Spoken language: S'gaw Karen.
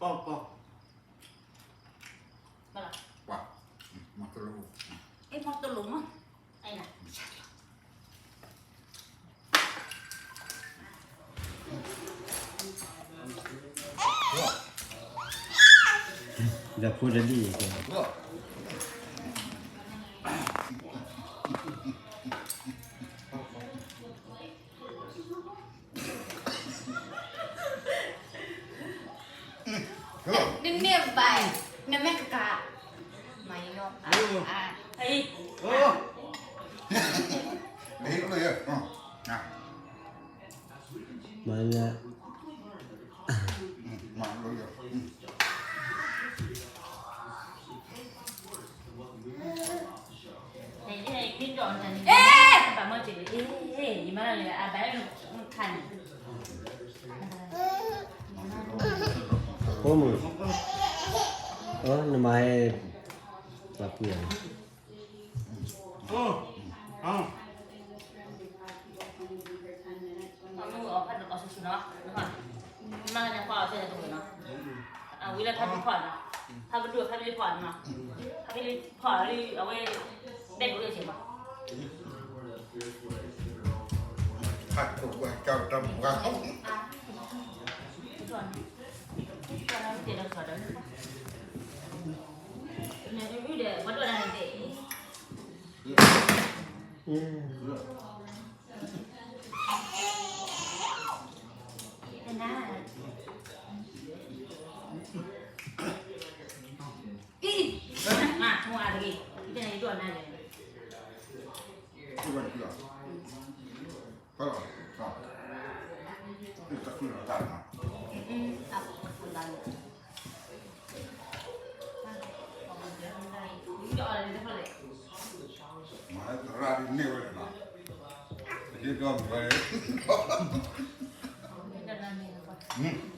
ပီၢ်ပီၢ် ပှၤ မီၤတလိၣ် အဲ မီၤတလိၣ်မး အဲ ဒီးဖိတဒံၣ် နမ့ၢ်ဘၣ် နမ့ၢ်ကကး မၤယီၤ အါ အါ အံၤ မၤယီၤ ဖိမုၣ် နမၤဟဲ ပှၤပှံၤ မၤန့ၣ်ဖီအီၣ်ဆဲးတဝဲနီၤ, အဝဲလၢဖးဘံဖီနီၤ, ဖးဘံဒိၣ်ဖးဘံဖီနီၤ, ဖးဘံဖီလံ အဝဲ ဘဲၣ်ဒိၣ်လၢဆ့ၣ်မး, ဖးကိၣ်ဝဲကၢ်တၢ်မူၤ မၤသရၣ်ဒ်န့ၣ်ဝဲနီၤ, ဒ်ဒီးမၤ